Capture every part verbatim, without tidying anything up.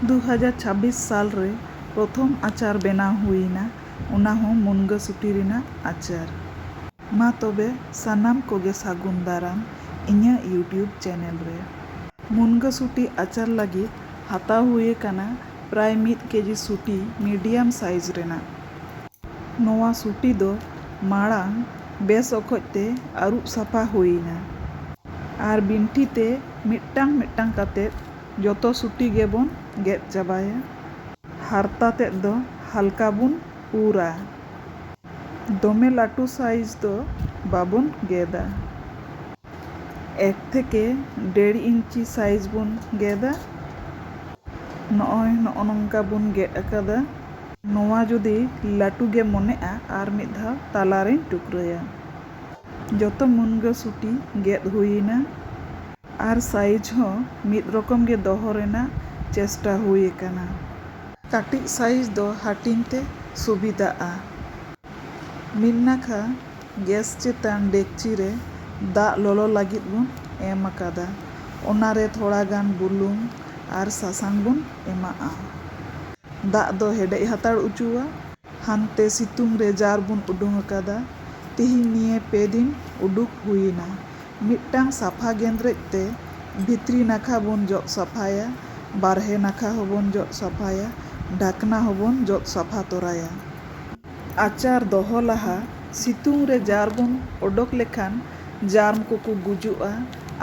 ᱫᱩ ᱦᱟᱡᱟᱨ ᱪᱷᱟᱵᱵᱤᱥ ᱥᱟᱞ ᱨᱮ ᱯᱨᱚᱛᱷᱚᱢ ᱟᱪᱟᱨ ᱵᱮᱱᱟᱣ ᱦᱩᱭ ᱮᱱᱟ, ᱚᱱᱟ ᱦᱚᱸ ᱢᱩᱱᱜᱟᱹ ᱥᱩᱴᱤ ᱨᱮᱱᱟᱜ ᱟᱪᱟᱨ᱾ ᱢᱟ ᱛᱚᱵᱮ ᱥᱟᱱᱟᱢ ᱠᱚᱜᱮ ᱥᱟᱹᱜᱩᱱ ᱫᱟᱨᱟᱢ ᱤᱧᱟᱹᱜ YouTube ᱪᱮᱱᱮᱞ ᱨᱮ᱾ ᱢᱩᱱᱜᱟᱹ ᱥᱩᱴᱤ ᱟᱪᱟᱨ ᱞᱟᱹᱜᱤᱫ ᱦᱟᱛᱟᱣ ᱦᱩᱭ ᱟᱠᱟᱱᱟ ᱯᱨᱟᱭ ᱢᱤᱫ ᱠᱮᱡᱤ ᱥᱩᱴᱤ ᱢᱤᱰᱤᱭᱟᱢ ᱥᱟᱭᱤᱡᱽ ᱨᱮᱱᱟᱜ᱾ ᱱᱚᱣᱟ ᱥᱩᱴᱤ ᱫᱚ ᱢᱟᱲᱟᱝ ᱵᱮᱥ ᱚᱠᱚᱡ ᱛᱮ ᱟᱹᱨᱩᱵ ᱥᱟᱯᱷᱟ ᱦᱩᱭ ᱮᱱᱟ᱾ ᱟᱨ ᱵᱤᱱᱴᱷᱤ ᱛᱮ ᱢᱤᱫᱴᱟᱝ ᱢᱤᱫᱴᱟᱝ ᱠᱟᱛᱮᱫ ᱡᱚᱛᱚ ᱥᱩᱴᱤ ᱜᱮᱵᱚᱱ ᱜᱮᱫ ᱪᱟᱵᱟᱭᱟ᱾ ᱦᱟᱨᱛᱟ ᱛᱮᱫ ᱫᱚ ᱦᱟᱞᱠᱟ ᱵᱚᱱ ᱩᱨᱟ᱾ ᱫᱚᱢᱮ ᱞᱟᱹᱴᱩ ᱥᱟᱭᱤᱡᱽ ᱫᱚ ᱵᱟᱵᱚᱱ ᱜᱮᱫᱟ᱾ ᱮᱠ ᱛᱷᱮᱠᱮ ᱰᱮᱲ ᱤᱧᱪᱤ ᱥᱟᱭᱤᱡᱽ ᱵᱚᱱ ᱜᱮᱫᱟ᱾ ᱱᱚᱜᱼᱚᱭ ᱱᱚᱜᱼᱚ ᱱᱚᱝᱠᱟ ᱵᱚᱱ ᱜᱮᱫ ᱟᱠᱟᱫᱟ᱾ ᱱᱚᱣᱟ ᱡᱩᱫᱤ ᱞᱟᱹᱴᱩ ᱜᱮ ᱢᱚᱱᱮᱜᱼᱟ, ᱟᱨ ᱢᱤᱫ ᱫᱷᱟᱣ ᱛᱟᱞᱟᱨᱤᱧ ᱴᱩᱠᱨᱟᱹᱭᱟ᱾ ᱡᱚᱛᱚ ᱢᱩᱱᱜᱟᱹ ᱥᱩᱴᱤ ᱜᱮᱫ ᱦᱩᱭᱮᱱᱟ᱾ ᱟᱨ ᱥᱟᱭᱤᱡᱽ ᱦᱚᱸ ᱢᱤᱫ ᱨᱚᱠᱚᱢ ᱜᱮ ᱫᱚᱦᱚ ᱨᱮᱱᱟᱜ ᱪᱮᱥᱴᱟ ᱦᱩᱭ ᱟᱠᱟᱱᱟ᱾ ᱠᱟᱹᱴᱤᱡ ᱥᱟᱭᱤᱡᱽ ᱫᱚ ᱦᱟᱹᱴᱤᱧ ᱛᱮ ᱥᱩᱵᱤᱫᱷᱟᱜᱼᱟ᱾ ᱢᱤᱫ ᱱᱟᱠᱷᱟ ᱜᱮᱥ ᱪᱮᱛᱟᱱ ᱰᱮᱠᱪᱤ ᱨᱮ ᱫᱟᱜ ᱞᱚᱞᱚ ᱞᱟᱹᱜᱤᱫ ᱵᱚᱱ ᱮᱢ ᱟᱠᱟᱫᱟ᱾ ᱚᱱᱟᱨᱮ ᱛᱷᱚᱲᱟ ᱜᱟᱱ ᱵᱩᱞᱩᱝ ᱟᱨ ᱥᱟᱥᱟᱝ ᱵᱚᱱ ᱮᱢᱟᱜᱼᱟ᱾ ᱫᱟᱜ ᱫᱚ ᱦᱮᱰᱮᱡ ᱦᱟᱛᱟᱲ ᱚᱪᱚᱣᱟ᱾ ᱦᱟᱱᱛᱮ ᱥᱤᱛᱩᱝ ᱨᱮ ᱡᱟᱨ ᱵᱚᱱ ᱩᱰᱩᱝ ᱟᱠᱟᱫᱟ᱾ ᱛᱤᱦᱤᱧ ᱱᱤᱭᱟᱹ ᱯᱮ ᱫᱤᱱ ᱩᱰᱩᱠ ᱦᱩᱭᱮᱱᱟ᱾ ᱢᱤᱫᱴᱟᱝ ᱥᱟᱯᱷᱟ ᱜᱮᱸᱫᱽᱨᱮᱡ ᱛᱮ ᱵᱷᱤᱛᱨᱤ ᱱᱟᱠᱷᱟ ᱵᱚᱱ ᱡᱚᱫ ᱥᱟᱯᱷᱟᱭᱟ, ᱵᱟᱨᱦᱮ ᱱᱟᱠᱷᱟ ᱦᱚᱸᱵᱚᱱ ᱡᱚᱫ ᱥᱟᱯᱷᱟᱭᱟ, ᱰᱷᱟᱠᱱᱟ ᱦᱚᱸᱵᱚᱱ ᱡᱚᱫ ᱥᱟᱯᱷᱟ ᱛᱚᱨᱟᱭᱟ᱾ ᱟᱪᱟᱨ ᱫᱚᱦᱚ ᱞᱟᱦᱟ ᱥᱤᱛᱩᱝ ᱨᱮ ᱡᱟᱨ ᱵᱚᱱ ᱚᱰᱚᱠ ᱞᱮᱠᱷᱟᱱ ᱡᱟᱨᱢ ᱠᱚᱠᱚ ᱜᱩᱡᱩᱜᱼᱟ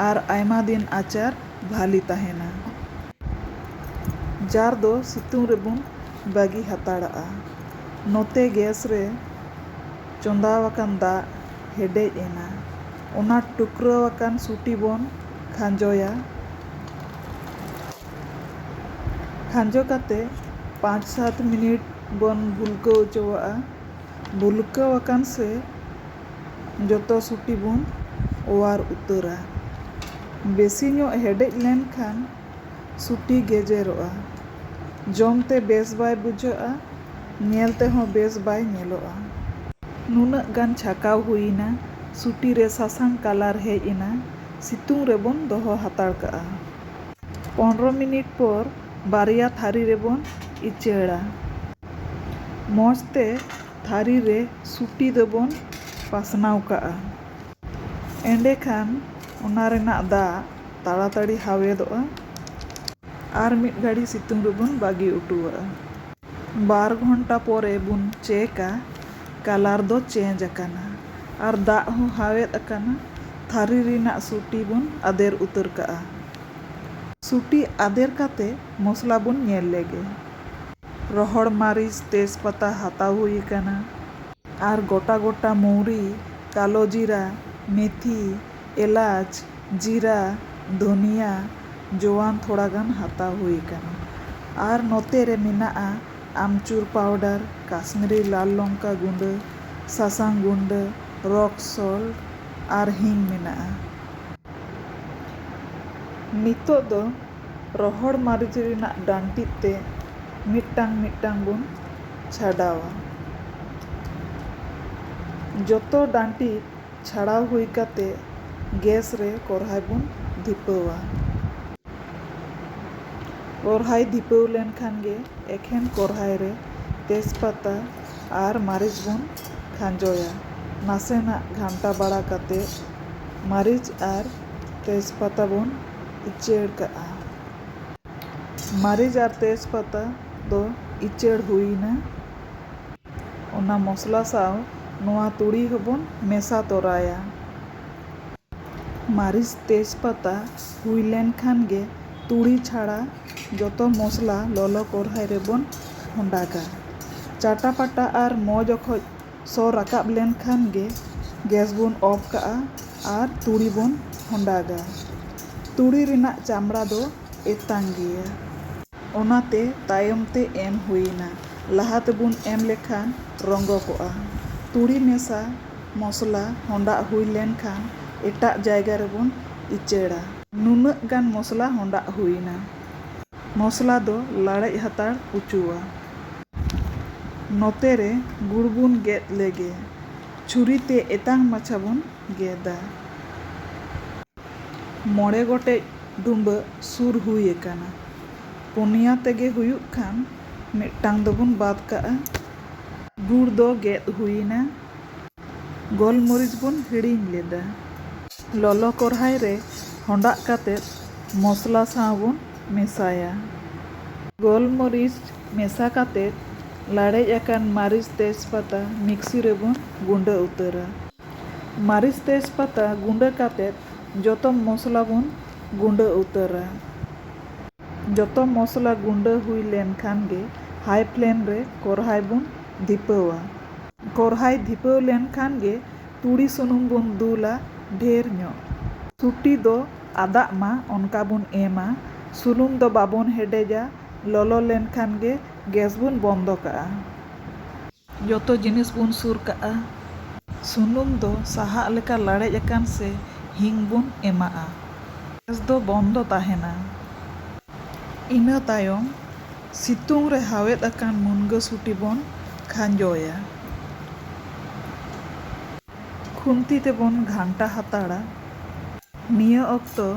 ᱟᱨ ᱟᱭᱢᱟ ᱫᱤᱱ ᱟᱪᱟᱨ ᱵᱷᱟᱞᱤ ᱛᱟᱦᱮᱱᱟ᱾ ᱡᱟᱨ ᱫᱚ ᱥᱤᱛᱩᱝ ᱨᱮᱵᱚᱱ ᱵᱟᱹᱜᱤ ᱦᱟᱛᱟᱲᱟᱜᱼᱟ᱾ ᱱᱚᱛᱮ ᱜᱮᱥ ᱨᱮ ᱪᱚᱸᱫᱟ ᱟᱠᱟᱱ ᱫᱟᱜ ᱦᱮᱰᱮᱡ ᱮᱱᱟ᱾ ᱚᱱᱟ ᱴᱩᱠᱨᱟᱹᱣ ᱟᱠᱟᱱ ᱥᱩᱴᱤ ᱵᱚᱱ ᱠᱷᱟᱸᱡᱚᱭᱟ᱾ ᱠᱷᱟᱸᱡᱚ ᱠᱟᱛᱮ ᱯᱟᱸᱪ ᱥᱟᱛ ᱢᱤᱱᱤᱴ ᱵᱚᱱ ᱵᱷᱩᱞᱠᱟᱹᱣ ᱦᱚᱪᱚᱣᱟᱜᱼᱟ᱾ ᱵᱷᱩᱞᱠᱟᱹᱣ ᱟᱠᱟᱱ ᱥᱮ ᱡᱚᱛᱚ ᱥᱩᱴᱤ ᱵᱚᱱ ᱚᱣᱟᱨ ᱩᱛᱟᱹᱨᱟ᱾ ᱵᱮᱥᱤ ᱧᱚᱜ ᱦᱮᱰᱮᱡ ᱞᱮᱱᱠᱷᱟᱱ ᱥᱩᱴᱤ ᱜᱮᱡᱮᱨᱚᱜᱼᱟ᱾ ᱡᱚᱢ ᱛᱮ ᱵᱮᱥ ᱵᱟᱭ ᱵᱩᱡᱷᱟᱹᱜᱼᱟ, ᱧᱮᱞ ᱛᱮᱦᱚᱸ ᱵᱮᱥ ᱵᱟᱭ ᱧᱮᱞᱚᱜᱼᱟ᱾ ᱱᱩᱱᱟᱹᱜ ᱜᱟᱱ ᱪᱷᱟᱠᱟᱣ ᱦᱩᱭᱮᱱᱟ, ᱥᱩᱴᱤ ᱨᱮ ᱥᱟᱥᱟᱝ ᱠᱟᱞᱟᱨ ᱦᱮᱡ ᱮᱱᱟ᱾ ᱥᱤᱛᱩᱝ ᱨᱮᱵᱚᱱ ᱫᱚᱦᱚ ᱦᱟᱛᱟᱲ ᱠᱟᱜᱼᱟ᱾ ᱯᱚᱱᱨᱚ ᱢᱤᱱᱤᱴ ᱯᱚᱨ ᱵᱟᱨᱭᱟ ᱛᱷᱟᱹᱨᱤ ᱨᱮᱵᱚᱱ ᱤᱪᱟᱹᱲᱟ᱾ ᱢᱚᱡᱽ ᱛᱮ ᱛᱷᱟᱹᱨᱤ ᱨᱮ ᱥᱩᱴᱤ ᱫᱚᱵᱚᱱ ᱯᱟᱥᱱᱟᱣ ᱠᱟᱜᱼᱟ᱾ ᱮᱸᱰᱮᱠᱷᱟᱱ ᱚᱱᱟ ᱨᱮᱱᱟᱜ ᱫᱟᱜ ᱛᱟᱲᱟᱛᱟᱲᱤ ᱦᱟᱣᱮᱫᱚᱜᱼᱟ᱾ ᱟᱨ ᱢᱤᱫ ᱜᱷᱟᱹᱲᱤ ᱥᱤᱛᱩᱝ ᱨᱮᱵᱚᱱ ᱵᱟᱹᱜᱤ ᱦᱚᱴᱚᱣᱟᱜᱼᱟ᱾ ᱵᱟᱨ ᱜᱷᱚᱱᱴᱟ ᱯᱚᱨᱮ ᱵᱚᱱ ᱪᱮᱠᱟ, ᱠᱟᱞᱟᱨ ᱫᱚ ᱪᱮᱧᱡᱽ ᱟᱠᱟᱱᱟ ᱟᱨ ᱫᱟᱜ ᱦᱚᱸ ᱦᱟᱣᱮᱫ ᱟᱠᱟᱱᱟ᱾ ᱛᱷᱟᱹᱨᱤ ᱨᱮᱱᱟᱜ ᱥᱩᱴᱤ ᱵᱚᱱ ᱟᱫᱮᱨ ᱩᱛᱟᱹᱨ ᱠᱟᱜᱼᱟ᱾ ᱥᱩᱴᱤ ᱟᱫᱮᱨ ᱠᱟᱛᱮ ᱢᱚᱥᱞᱟ ᱵᱚᱱ ᱧᱮᱞ ᱞᱮᱜᱮ᱾ ᱨᱚᱦᱚᱲ ᱢᱟᱹᱨᱤᱪ, ᱛᱮᱡᱽᱯᱟᱛᱟ ᱦᱟᱛᱟᱣ ᱦᱩᱭ ᱟᱠᱟᱱᱟ᱾ ᱟᱨ ᱜᱚᱴᱟ ᱜᱚᱴᱟ ᱢᱚᱣᱨᱤ, ᱠᱟᱞᱳ ᱡᱤᱨᱟ, ᱢᱮᱛᱷᱤ, ᱮᱞᱟᱪ, ᱡᱤᱨᱟ, ᱫᱷᱚᱱᱤᱭᱟ, ᱡᱚᱣᱟᱱ ᱛᱷᱚᱲᱟ ᱜᱟᱱ ᱦᱟᱛᱟᱣ ᱦᱩᱭ ᱟᱠᱟᱱᱟ᱾ ᱟᱨ ᱱᱚᱛᱮ ᱨᱮ ᱢᱮᱱᱟᱜᱼᱟ ᱟᱢᱪᱩᱨ ᱯᱟᱣᱰᱟᱨ, ᱠᱟᱥᱢᱤᱨᱤ ᱞᱟᱞ ᱞᱚᱝᱠᱟ ᱜᱩᱸᱰᱟᱹ, ᱥᱟᱥᱟᱝ ᱜᱩᱸᱰᱟᱹ, ᱨᱚᱠ ᱥᱚᱞᱴ ᱟᱨ ᱦᱤᱝ ᱢᱮᱱᱟᱜᱼᱟ᱾ ᱱᱤᱛᱚᱜ ᱫᱚ ᱨᱚᱦᱚᱲ ᱢᱟᱹᱨᱤᱪ ᱨᱮᱱᱟᱜ ᱰᱟᱱᱴᱤᱡ ᱛᱮ ᱢᱤᱫᱴᱟᱝ ᱢᱤᱫᱴᱟᱝ ᱵᱚᱱ ᱪᱷᱟᱰᱟᱣᱟ᱾ ᱡᱚᱛᱚ ᱰᱟᱱᱴᱤᱡ ᱪᱷᱟᱲᱟᱣ ᱦᱩᱭ ᱠᱟᱛᱮ ᱜᱮᱥ ᱨᱮ ᱠᱚᱨᱦᱟᱭ ᱵᱚᱱ ᱫᱷᱤᱯᱟᱹᱣᱟ᱾ ᱠᱚᱨᱦᱟᱭ ᱫᱷᱤᱯᱟᱹᱣ ᱞᱮᱱᱠᱷᱟᱱ ᱜᱮ ᱮᱠᱷᱮᱱ ᱠᱚᱨᱦᱟᱭ ᱨᱮ ᱛᱮᱡᱽᱯᱟᱛᱟ ᱟᱨ ᱢᱟᱹᱨᱤᱪ ᱵᱚᱱ ᱠᱷᱟᱸᱡᱚᱭᱟ᱾ ᱱᱟᱥᱮᱱᱟᱜ ᱜᱷᱟᱱᱴᱟ ᱵᱟᱲᱟ ᱠᱟᱛᱮ ᱢᱟᱹᱨᱤᱪ ᱟᱨ ᱛᱮᱡᱽᱯᱟᱛᱟ ᱵᱚᱱ ᱤᱪᱟᱹᱲ ᱠᱟᱜᱼᱟ᱾ ᱢᱟᱹᱨᱤᱪ ᱟᱨ ᱛᱮᱡᱽᱯᱟᱛᱟ ᱫᱚ ᱤᱪᱟᱹᱲ ᱦᱩᱭᱱᱟ᱾ ᱚᱱᱟ ᱢᱚᱥᱞᱟ ᱥᱟᱶ ᱱᱚᱣᱟ ᱛᱩᱲᱤ ᱦᱚᱸᱵᱚᱱ ᱢᱮᱥᱟ ᱛᱚᱨᱟᱭᱟ᱾ ᱢᱟᱹᱨᱤᱪ ᱛᱮᱡᱽᱯᱟᱛᱟ ᱦᱩᱭ ᱞᱮᱱ ᱠᱷᱟᱱ ᱜᱮ ᱛᱩᱲᱤ ᱪᱷᱟᱲᱟ ᱡᱚᱛᱚ ᱢᱚᱥᱞᱟ ᱞᱚᱞᱚ ᱠᱚᱨᱦᱟᱭ ᱨᱮᱵᱚᱱ ᱦᱚᱸᱰᱟᱜᱟ᱾ ᱪᱟᱴᱟᱯᱟᱴᱟ ᱟᱨ ᱢᱚᱡᱽ ᱚᱠᱚᱡ ᱥᱚ ᱨᱟᱠᱟᱵ ᱞᱮᱱ ᱠᱷᱟᱱ ᱜᱮ ᱜᱮᱥ ᱵᱚᱱ ᱚᱯᱷ ᱠᱟᱜᱼᱟ ᱟᱨ ᱛᱩᱲᱤ ᱵᱚᱱ ᱦᱚᱸᱰᱟᱜᱟ᱾ ᱛᱩᱲᱤ ᱨᱮᱱᱟᱜ ᱪᱟᱢᱲᱟ ᱫᱚ ᱮᱛᱟᱝ ᱜᱮᱭᱟ᱾ ᱚᱱᱟᱛᱮ ᱛᱟᱭᱚᱢ ᱛᱮ ᱮᱢ ᱦᱩᱭᱮᱱᱟ᱾ ᱞᱟᱦᱟ ᱛᱮᱵᱚᱱ ᱮᱢ ᱞᱮᱠᱷᱟᱱ ᱨᱚᱸᱜᱚ ᱠᱚᱜᱼᱟ᱾ ᱛᱩᱲᱤ ᱢᱮᱥᱟ ᱢᱚᱥᱞᱟ ᱦᱚᱸᱰᱟᱜ ᱦᱩᱭ ᱞᱮᱱ ᱠᱷᱟᱱ ᱮᱴᱟᱜ ᱡᱟᱭᱜᱟ ᱨᱮᱵᱚᱱ ᱤᱪᱟᱹᱲᱟ᱾ ᱱᱩᱱᱟᱹᱜ ᱜᱟᱱ ᱢᱚᱥᱞᱟ ᱦᱚᱸᱰᱟᱜ ᱦᱩᱭᱮᱱᱟ᱾ ᱢᱚᱥᱞᱟ ᱫᱚ ᱞᱟᱲᱮᱡ ᱦᱟᱛᱟᱲ ᱦᱚᱪᱚᱣᱟ᱾ ᱱᱚᱛᱮ ᱨᱮ ᱜᱩᱲ ᱵᱚᱱ ᱜᱮᱫ ᱞᱮᱜᱮ᱾ ᱪᱷᱩᱨᱤ ᱛᱮ ᱮᱛᱟᱝ ᱢᱟᱪᱷᱟ ᱵᱚᱱ ᱜᱮᱫᱟ᱾ ᱢᱚᱬᱮ ᱜᱚᱴᱮᱡ ᱰᱩᱸᱵᱟᱹᱜ ᱥᱩᱨ ᱦᱩᱭ ᱟᱠᱟᱱᱟ᱾ ᱯᱩᱱᱭᱟ ᱛᱮᱜᱮ ᱦᱩᱭᱩᱜ ᱠᱷᱟᱱ ᱢᱤᱫᱴᱟᱝ ᱫᱚᱵᱚᱱ ᱵᱟᱫ ᱠᱟᱜᱼᱟ᱾ ᱜᱩᱲ ᱫᱚ ᱜᱮᱫ ᱦᱩᱭᱮᱱᱟ᱾ ᱜᱳᱞᱢᱚᱨᱤᱪ ᱵᱚᱱ ᱦᱤᱲᱤᱧ ᱞᱮᱫᱟ᱾ ᱞᱚᱞᱚ ᱠᱚᱨᱦᱟᱭ ᱨᱮ ᱦᱚᱸᱰᱟᱜ ᱠᱟᱛᱮ ᱢᱚᱥᱞᱟ ᱥᱟᱶ ᱵᱚᱱ ᱢᱮᱥᱟᱭᱟ᱾ ᱜᱳᱞᱢᱚᱨᱤᱪ ᱢᱮᱥᱟ ᱠᱟᱛᱮ ᱞᱟᱲᱮᱡ ᱟᱠᱟᱱ ᱢᱟᱹᱨᱤᱪ ᱛᱮᱡᱽᱯᱟᱛᱟ ᱢᱤᱠᱥᱤ ᱨᱮᱵᱚᱱ ᱜᱩᱸᱰᱟᱹ ᱩᱛᱟᱹᱨᱟ᱾ ᱢᱟᱹᱨᱤᱪ ᱛᱮᱡᱽᱯᱟᱛᱟ ᱜᱩᱸᱰᱟᱹ ᱠᱟᱛᱮ ᱡᱚᱛᱚ ᱢᱚᱥᱞᱟ ᱵᱚᱱ ᱜᱩᱸᱰᱟᱹ ᱩᱛᱟᱹᱨᱟ᱾ ᱡᱚᱛᱚ ᱢᱚᱥᱞᱟ ᱜᱩᱸᱰᱟᱹ ᱦᱩᱭ ᱞᱮᱱ ᱠᱷᱟᱱ ᱜᱮ ᱦᱟᱭ ᱯᱷᱞᱮᱢ ᱨᱮ ᱠᱚᱨᱦᱟᱭ ᱵᱚᱱ ᱫᱷᱤᱯᱟᱹᱣᱟ᱾ ᱠᱚᱨᱦᱟᱭ ᱫᱷᱤᱯᱟᱹᱣ ᱞᱮᱱ ᱠᱷᱟᱱ ᱜᱮ ᱛᱩᱲᱤ ᱥᱩᱱᱩᱢ ᱵᱚᱱ ᱫᱩᱞᱟ ᱰᱷᱮᱨ ᱧᱚᱜ᱾ ᱥᱩᱴᱤ ᱫᱚ ᱟᱫᱟᱜ ᱢᱟ ᱚᱱᱠᱟ ᱵᱚᱱ ᱮᱢᱟ᱾ ᱥᱩᱱᱩᱢ ᱫᱚ ᱵᱟᱵᱚᱱ ᱦᱮᱰᱮᱡᱟ, ᱞᱚᱞᱚ ᱞᱮᱱ ᱠᱷᱟᱱ ᱜᱮ ᱜᱮᱥ ᱵᱚᱱ ᱵᱚᱱᱫᱚ ᱠᱟᱜᱼᱟ᱾ ᱡᱚᱛᱚ ᱡᱤᱱᱤᱥ ᱵᱚᱱ ᱥᱩᱨ ᱠᱟᱜᱼᱟ᱾ ᱥᱩᱱᱩᱢ ᱫᱚ ᱥᱟᱦᱟᱜ ᱞᱮᱠᱟ ᱞᱟᱲᱮᱡ ᱟᱠᱟᱱ ᱥᱮ ᱦᱤᱝ ᱵᱚᱱ ᱮᱢᱟᱜᱼᱟ᱾ ᱜᱮᱥ ᱫᱚ ᱵᱚᱱᱫᱚ ᱛᱟᱦᱮᱱᱟ᱾ ᱤᱱᱟᱹ ᱛᱟᱭᱚᱢ ᱥᱤᱛᱩᱝ ᱨᱮ ᱦᱟᱣᱮᱫ ᱟᱠᱟᱱ ᱢᱩᱱᱜᱟᱹ ᱥᱩᱴᱤ ᱵᱚᱱ ᱠᱷᱟᱸᱡᱚᱭᱟ᱾ ᱠᱷᱩᱱᱛᱤ ᱛᱮᱵᱚᱱ ᱜᱷᱟᱱᱴᱟ ᱦᱟᱛᱟᱲᱟ᱾ ᱱᱤᱭᱟᱹ ᱚᱠᱛᱚ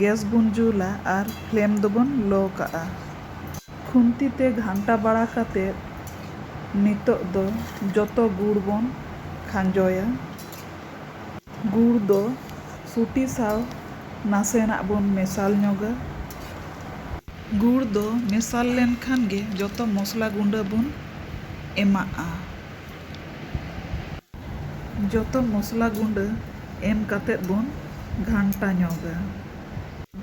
ᱜᱮᱥ ᱵᱚᱱ ᱡᱩᱞᱟ ᱟᱨ ᱯᱷᱞᱮᱢ ᱫᱚᱵᱚᱱ ᱞᱳ ᱠᱟᱜᱼᱟ᱾ ᱠᱷᱩᱱᱛᱤ ᱛᱮ ᱜᱷᱟᱱᱴᱟ ᱵᱟᱲᱟ ᱠᱟᱛᱮ ᱱᱤᱛᱚᱜ ᱫᱚ ᱡᱚᱛᱚ ᱜᱩᱲ ᱵᱚᱱ ᱠᱷᱟᱸᱡᱚᱭᱟ᱾ ᱜᱩᱲ ᱫᱚ ᱥᱩᱴᱤ ᱥᱟᱶ ᱱᱟᱥᱮᱱᱟᱜ ᱵᱚᱱ ᱢᱮᱥᱟᱞ ᱧᱚᱜᱟ᱾ ᱜᱩᱲ ᱫᱚ ᱢᱮᱥᱟᱞ ᱞᱮᱱᱠᱷᱟᱱ ᱜᱮ ᱡᱚᱛᱚ ᱢᱚᱥᱞᱟ ᱜᱩᱸᱰᱟᱹ ᱵᱚᱱ ᱮᱢᱟᱜᱼᱟ᱾ ᱡᱚᱛᱚ ᱢᱚᱥᱞᱟ ᱜᱩᱸᱰᱟᱹ ᱮᱢ ᱠᱟᱛᱮ ᱵᱚᱱ ᱜᱷᱟᱱᱴᱟ ᱧᱚᱜᱟ᱾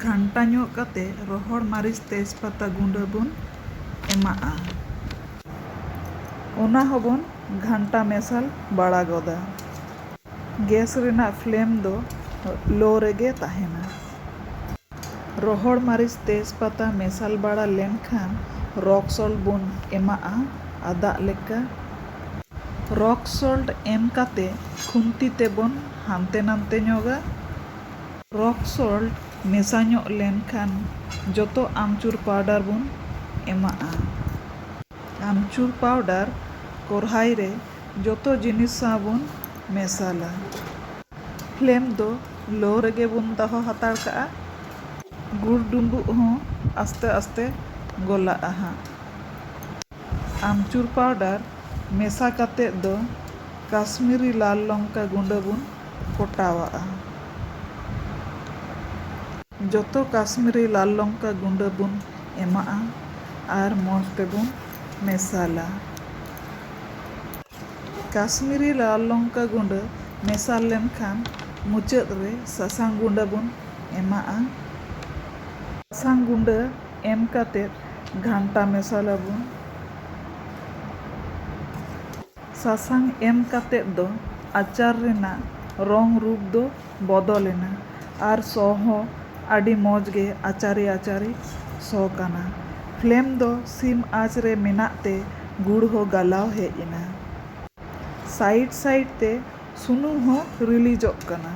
ᱜᱷᱟᱱᱴᱟ ᱧᱚᱜ ᱠᱟᱛᱮ ᱨᱚᱦᱚᱲ ᱢᱟᱹᱨᱤᱪ ᱛᱮᱡᱽᱯᱟᱛᱟ ᱜᱩᱸᱰᱟᱹ ᱵᱚᱱ ᱮᱢᱟᱜᱼᱟ᱾ ᱚᱱᱟ ᱦᱚᱸᱵᱚᱱ ᱜᱷᱟᱱᱴᱟ ᱢᱮᱥᱟᱞ ᱵᱟᱲᱟ ᱜᱚᱫᱟ᱾ ᱜᱮᱥ ᱨᱮᱱᱟᱜ ᱯᱷᱞᱮᱢ ᱫᱚ ᱞᱳ ᱨᱮᱜᱮ ᱛᱟᱦᱮᱱᱟ᱾ ᱨᱚᱦᱚᱲ ᱢᱟᱹᱨᱤᱪ ᱛᱮᱡᱽᱯᱟᱛᱟ ᱢᱮᱥᱟᱞ ᱵᱟᱲᱟ ᱞᱮᱱᱠᱷᱟᱱ ᱨᱚᱠ ᱥᱚᱞᱴ ᱵᱚᱱ ᱮᱢᱟᱜᱼᱟ ᱟᱫᱟᱜ ᱞᱮᱠᱟ᱾ ᱨᱚᱠ ᱥᱚᱞᱴ ᱮᱢ ᱠᱟᱛᱮ ᱠᱷᱩᱱᱛᱤ ᱛᱮᱵᱚᱱ ᱦᱟᱱᱛᱮ ᱱᱟᱱᱛᱮ ᱧᱚᱜᱟ᱾ ᱨᱚᱠ ᱥᱚᱞᱴ ᱢᱮᱥᱟ ᱧᱚᱜ ᱞᱮᱱᱠᱷᱟᱱ ᱡᱚᱛᱚ ᱟᱢᱪᱩᱨ ᱯᱟᱣᱰᱟᱨ ᱵᱚᱱ ᱮᱢᱟᱜᱼᱟ᱾ ᱟᱢᱪᱩᱨ ᱯᱟᱣᱰᱟᱨ ᱠᱚᱨᱦᱟᱭ ᱨᱮ ᱡᱚᱛᱚ ᱡᱤᱱᱤᱥ ᱥᱟᱶ ᱵᱚᱱ ᱢᱮᱥᱟᱞᱟ᱾ ᱯᱷᱞᱮᱢ ᱫᱚ ᱞᱳ ᱨᱮᱜᱮ ᱵᱚᱱ ᱫᱚᱦᱚ ᱦᱟᱛᱟᱲ ᱠᱟᱜᱼᱟ᱾ ᱜᱩᱲ ᱰᱩᱸᱵᱩᱜ ᱦᱚᱸ ᱟᱥᱛᱮ ᱟᱥᱛᱮ ᱜᱚᱞᱟᱜᱼᱟ ᱦᱟᱸᱜ᱾ ᱟᱢᱪᱩᱨ ᱯᱟᱣᱰᱟᱨ ᱢᱮᱥᱟ ᱠᱟᱛᱮᱫ ᱫᱚ ᱠᱟᱥᱢᱤᱨᱤ ᱞᱟᱞ ᱞᱚᱝᱠᱟ ᱜᱩᱸᱰᱟᱹ ᱵᱚᱱ ᱠᱚᱴᱟᱣᱟᱜᱼᱟ᱾ ᱡᱚᱛᱚ ᱠᱟᱥᱢᱤᱨᱤ ᱞᱟᱞ ᱞᱚᱝᱠᱟ ᱜᱩᱸᱰᱟᱹ ᱵᱚᱱ ᱮᱢᱟᱜᱼᱟ ᱟᱨ ᱢᱚᱡᱽ ᱛᱮᱵᱚᱱ ᱢᱮᱥᱟᱞᱟ᱾ ᱠᱟᱥᱢᱤᱨᱤ ᱞᱟᱞ ᱞᱚᱝᱠᱟ ᱜᱩᱸᱰᱟᱹ ᱢᱮᱥᱟ ᱞᱮᱱᱠᱷᱟᱱ ᱢᱩᱪᱟᱹᱫ ᱨᱮ ᱥᱟᱥᱟᱝ ᱜᱩᱸᱰᱟᱹ ᱵᱚᱱ ᱮᱢᱟᱜᱼᱟ᱾ ᱥᱟᱥᱟᱝ ᱜᱩᱸᱰᱟᱹ ᱮᱢ ᱠᱟᱛᱮᱫ ᱜᱷᱟᱱᱴᱟ ᱢᱮᱥᱟᱞᱟᱵᱚᱱ᱾ ᱥᱟᱥᱟᱝ ᱮᱢ ᱠᱟᱛᱮᱫ ᱫᱚ ᱟᱪᱟᱨ ᱨᱮᱱᱟᱜ ᱨᱚᱝ ᱨᱩᱯ ᱫᱚ ᱵᱚᱫᱚᱞ ᱮᱱᱟ ᱟᱨ ᱥᱚ ᱦᱚᱸ ᱟᱹᱰᱤ ᱢᱚᱡᱽ ᱜᱮ ᱟᱪᱟᱨᱤ ᱟᱪᱟᱨᱤ ᱥᱚ ᱠᱟᱱᱟ᱾ ᱯᱷᱞᱮᱢ ᱫᱚ ᱥᱤᱢ ᱟᱸᱪ ᱨᱮ ᱢᱮᱱᱟᱜ ᱛᱮ ᱜᱩᱲ ᱦᱚᱸ ᱜᱟᱞᱟᱣ ᱦᱮᱡ ᱮᱱᱟ᱾ ᱥᱟᱭᱤᱰ ᱥᱟᱭᱤᱰ ᱛᱮ ᱥᱩᱱᱩᱢ ᱦᱚᱸ ᱨᱤᱞᱤᱡᱚᱜ ᱠᱟᱱᱟ᱾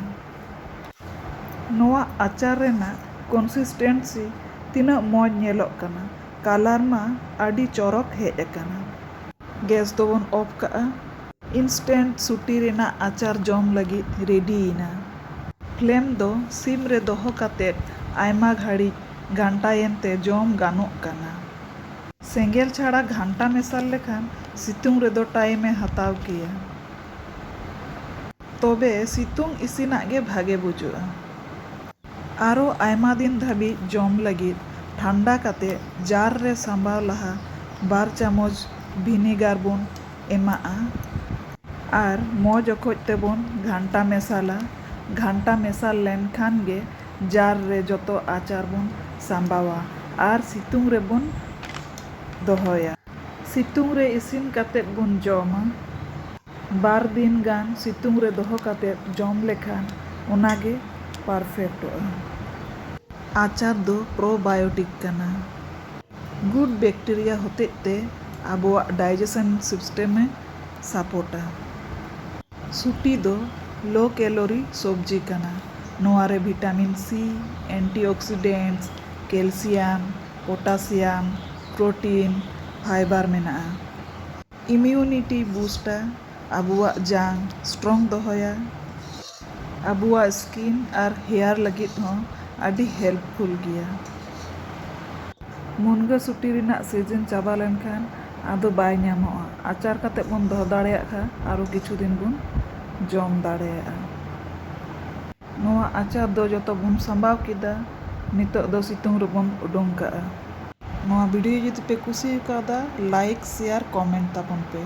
ᱱᱚᱣᱟ ᱟᱪᱟᱨ ᱨᱮᱱᱟᱜ ᱠᱚᱱᱥᱤᱥᱴᱮᱱᱥᱤ ᱛᱤᱱᱟᱹᱜ ᱢᱚᱡᱽ ᱧᱮᱞᱚᱜ ᱠᱟᱱᱟ, ᱠᱟᱞᱟᱨ ᱢᱟ ᱟᱹᱰᱤ ᱪᱚᱨᱚᱠ ᱦᱮᱡ ᱟᱠᱟᱱᱟ᱾ ᱜᱮᱥ ᱫᱚᱵᱚᱱ ᱚᱯᱷ ᱠᱟᱜᱼᱟ᱾ ᱤᱱᱥᱴᱮᱱᱴ ᱥᱩᱴᱤ ᱨᱮᱱᱟᱜ ᱟᱪᱟᱨ ᱡᱚᱢ ᱞᱟᱹᱜᱤᱫ ᱨᱮᱰᱤᱭᱮᱱᱟ᱾ ᱯᱷᱞᱮᱢ ᱫᱚ ᱥᱤᱢ ᱨᱮ ᱫᱚᱦᱚ ᱠᱟᱛᱮᱫ ᱟᱭᱢᱟ ᱜᱷᱟᱹᱲᱤᱡ ᱜᱷᱟᱱᱴᱟᱭᱮᱱ ᱛᱮ ᱡᱚᱢ ᱜᱟᱱᱚᱜ ᱠᱟᱱᱟ᱾ ᱥᱮᱸᱜᱮᱞ ᱪᱷᱟᱲᱟ ᱜᱷᱟᱱᱴᱟ ᱢᱮᱥᱟᱞ ᱞᱮᱠᱷᱟᱱ ᱥᱤᱛᱩᱝ ᱨᱮᱫᱚ ᱴᱟᱭᱤᱢ ᱮ ᱦᱟᱛᱟᱣ ᱠᱮᱭᱟ᱾ ᱛᱚᱵᱮ ᱥᱤᱛᱩᱝ ᱤᱥᱤᱱᱟᱜ ᱜᱮ ᱵᱷᱟᱜᱮ ᱵᱩᱡᱩᱜᱼᱟ᱾ ᱟᱨᱚ ᱟᱭᱢᱟ ᱫᱤᱱ ᱫᱷᱟᱹᱵᱤᱡ ᱡᱚᱢ ᱞᱟᱹᱜᱤᱫ ᱴᱷᱟᱱᱰᱟ ᱠᱟᱛᱮ ᱡᱟᱨ ᱨᱮ ᱥᱟᱸᱵᱟᱣ ᱞᱟᱦᱟ ᱵᱟᱨ ᱪᱟᱢᱚᱪ ᱵᱷᱤᱱᱤᱜᱟᱨ ᱵᱚᱱ ᱮᱢᱟᱜᱼᱟ ᱟᱨ ᱢᱚᱡᱽ ᱚᱠᱚᱡ ᱛᱮᱵᱚᱱ ᱜᱷᱟᱱᱴᱟ ᱢᱮᱥᱟᱞᱟ᱾ ᱜᱷᱟᱱᱴᱟ ᱢᱮᱥᱟᱞ ᱞᱮᱱᱠᱷᱟᱱ ᱜᱮ ᱡᱟᱨ ᱨᱮ ᱡᱚᱛᱚ ᱟᱪᱟᱨ ᱵᱚᱱ ᱥᱟᱸᱵᱟᱣᱟ ᱟᱨ ᱥᱤᱛᱩᱝ ᱨᱮᱵᱚᱱ ᱫᱚᱦᱚᱭᱟ᱾ ᱥᱤᱛᱩᱝ ᱨᱮ ᱤᱥᱤᱱ ᱠᱟᱛᱮᱫ ᱵᱚᱱ ᱡᱚᱢᱟ᱾ ᱵᱟᱨ ᱫᱤᱱ ᱜᱟᱱ ᱥᱤᱛᱩᱝ ᱨᱮ ᱫᱚᱦᱚ ᱠᱟᱛᱮᱫ ᱡᱚᱢ ᱞᱮᱠᱷᱟᱱ ᱚᱱᱟᱜᱮ ᱯᱟᱨᱯᱷᱮᱠᱴᱚᱜᱼᱟ᱾ ᱟᱪᱟᱨ ᱫᱚ ᱯᱨᱳᱵᱟᱭᱳᱴᱤᱠ ᱠᱟᱱᱟ᱾ ᱜᱩᱰ ᱵᱮᱠᱴᱮᱨᱤᱭᱟ ᱦᱚᱛᱮᱡ ᱛᱮ ᱟᱵᱚᱣᱟᱜ ᱰᱟᱭᱡᱮᱥᱚᱱ ᱥᱤᱥᱴᱮᱢ ᱮ ᱥᱟᱯᱳᱨᱴᱟ᱾ ᱥᱩᱴᱤ ᱫᱚ ᱞᱳ ᱠᱮᱞᱳᱨᱤ ᱥᱚᱵᱽᱡᱤ ᱠᱟᱱᱟ᱾ ᱱᱚᱣᱟ ᱨᱮ ᱵᱷᱤᱴᱟᱢᱤᱱ ᱥᱤ, ᱮᱱᱴᱤᱚᱠᱥᱤᱰᱮᱱᱴᱥ, ᱠᱮᱞᱥᱤᱭᱟᱢ, ᱯᱚᱴᱟᱥᱤᱭᱟᱢ, ᱯᱨᱳᱴᱤᱱ, ᱯᱷᱟᱭᱵᱟᱨ ᱢᱮᱱᱟᱜᱼᱟ᱾ ᱤᱢᱤᱭᱩᱱᱤᱴᱤ ᱵᱩᱥᱴᱟ, ᱟᱵᱚᱣᱟᱜ ᱡᱟᱝ ᱥᱴᱨᱚᱝ ᱫᱚᱦᱚᱭᱟ᱾ ᱟᱵᱚᱣᱟᱜ ᱥᱠᱤᱱ ᱟᱨ ᱦᱮᱭᱟᱨ ᱞᱟᱹᱜᱤᱫ ᱦᱚᱸ ᱟᱹᱰᱤ ᱦᱮᱞᱯᱯᱷᱩᱞ ᱜᱮᱭᱟ᱾ ᱢᱩᱱᱜᱟᱹ ᱥᱩᱴᱤ ᱨᱮᱱᱟᱜ ᱥᱤᱡᱤᱱ ᱪᱟᱵᱟ ᱞᱮᱱᱠᱷᱟᱱ ᱟᱫᱚ ᱵᱟᱭ ᱧᱟᱢᱚᱜᱼᱟ᱾ ᱟᱪᱟᱨ ᱠᱟᱛᱮ ᱵᱚᱱ ᱫᱚᱦᱚ ᱫᱟᱲᱮᱭᱟᱜ ᱠᱷᱟᱱ ᱟᱨᱚ ᱠᱤᱪᱷᱩ ᱫᱤᱱ ᱵᱚᱱ ᱡᱚᱢ ᱫᱟᱲᱮᱭᱟᱜᱼᱟ᱾ ᱱᱚᱣᱟ ᱟᱪᱟᱨ ᱫᱚ ᱡᱚᱛᱚ ᱵᱚᱱ ᱥᱟᱸᱵᱟᱣ ᱠᱮᱫᱟ᱾ ᱱᱤᱛᱚᱜ ᱫᱚ ᱥᱤᱛᱩᱝ ᱨᱮᱵᱚᱱ ᱩᱰᱩᱝ ᱠᱟᱜᱼᱟ᱾ ᱱᱚᱣᱟ ᱵᱷᱤᱰᱤᱭᱳ ᱡᱩᱫᱤ ᱯᱮ ᱠᱩᱥᱤ ᱟᱠᱟᱫᱟ, ᱞᱟᱭᱤᱠ, ᱥᱮᱭᱟᱨ, ᱠᱚᱢᱮᱱᱴ ᱛᱟᱵᱚᱱ ᱯᱮ᱾